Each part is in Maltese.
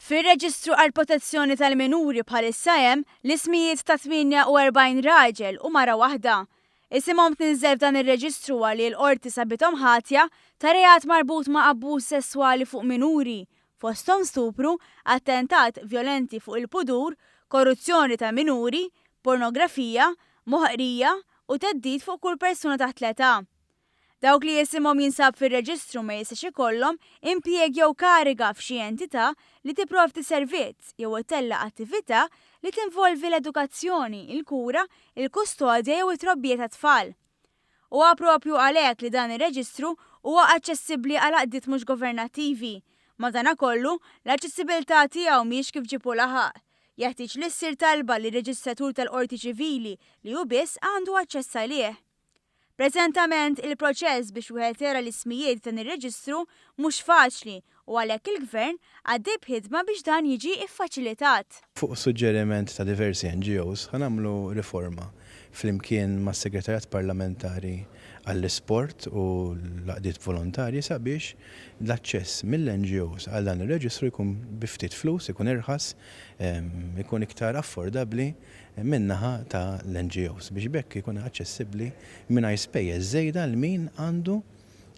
Fir-Reġistru għall-Protezzjoni tal-Minuri bħalissa hemm l-ismijiet ta' 48 raġel u mara waħda. Isimhom tniżżel f'dan ir-reġistru wara li l-Qorti sabithom ħatja ta' reat marbut ma' abbuż sesswali fuq minuri, fosthom stupru, attentat vjolenti fuq il-pudur, korruzzjoni ta' minuri, pornografija, moħqrija u theddid fuq kull persuna taħt l-età. Dawk li isimhom jinsab fir-reġistru ma jistax ikollhom impjieg jew kariga f'xi entità li tipprovdi servizz jew ittella' attività li tinvolvi l-edukazzjoni, il-kura, il-kustodja jew it-trobbija tat-tfal. Huwa proprju għalhekk li dan ir-reġistru huwa aċċessibbli għal għaqdiet mhux governattivi. Madanakollu, l-aċċessibilità tiegħu mhijiex kif ġieb u laħaq. Jeħtieġ li ssir talba lir-Reġistratur tal-Qorti Ċivili li hu biss għandu aċċess għalih. Preżentament il-proċess biex wieħed jara l-ismijiet f'dan ir-reġistru mhux faċli u għalhekk il-Gvern għaddej b'ħidma biex dan jiġi ffaċilitat. Fuq suġġeriment ta' diversi NGOs, ħa nagħmlu riforma flimkien mas-Segretarjat Parlamentari għall-Isport u l-għaqdiet volontarji sabiex l-aċċess mill-NGOs għal dan ir-reġistru jkun bi ftit flus, ikun irħas, ikun iktar affordabbli min-naħa ta' l-NGOs biex b'hekk ikun aċċessibbli mingħajr spejjeż żejda għal min għandu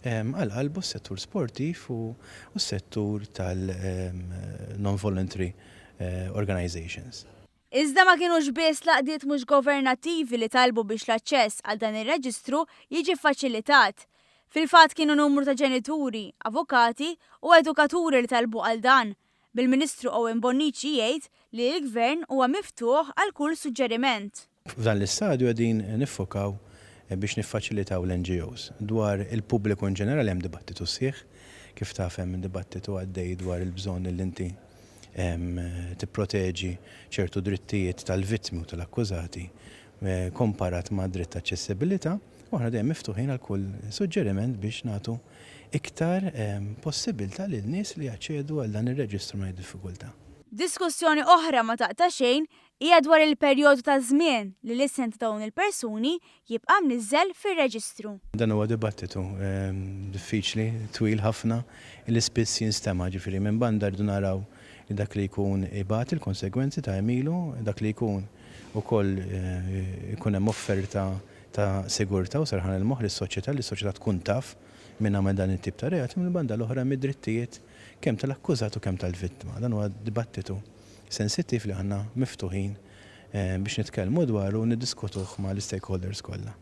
għal qalbu s-settur sportiv u s-settur tal-non-voluntary organisations. Iżda ma kinux biss l-għaqdiet mhux governattivi li talbu biex l-aċċess għal dan ir-reġistru jiġi ffaċilitat. Fil-fatt kienu numru ta' ġenituri, avukati u edukaturi li talbu għal dan, bil-Ministru Owen Bonnici jgħid li l-Gvern huwa miftuħ għal kull suġġeriment. F'dan l-istadju qegħdin niffokaw biex niffaċilitaw l-NGOs. Dwar il-pubbliku in ġenerali hemm dibattitu sħiħ. Kif taf hemm dibattitu għaddej dwar il-bżonn li inti tipproteġi ċertu drittijiet tal-vittmi u tal-akkużati komparat ma' dritt ta' aċċessibilità u aħna dejjem miftuħin għal kull suġġeriment biex nagħtu iktar possibilità lil nies li jaċċedu għal dan ir-reġistru mingħajr diffikultà. Diskussjoni oħra ma taqta' xejn hija dwar il-perjodu ta' żmien li l-isem ta' dawn il-persuni jibqa' mniżżel fir-reġistru. Dan huwa dibattitu diffiċli, twil ħafna, li spiss jinstema'. Ġifieri minn banda rridu naraw li dak li jkun ibati l-konsegwenzi ta' għemilu, dak li jkun ukoll ikun hemm offerta ta' sigurtà u serħan il-moħħ lis-soċjetà, li s-soċjetà tkun taf min għamel dan it-tip ta' reat, u mill-banda l-oħra hemm id-drittijiet kemm tal-akkużat u kemm tal-vittma. Dan huwa dibattitu sensittiv li aħna miftuħin biex nitkellmu dwaru u niddiskutuh mal-istakeholders kollha.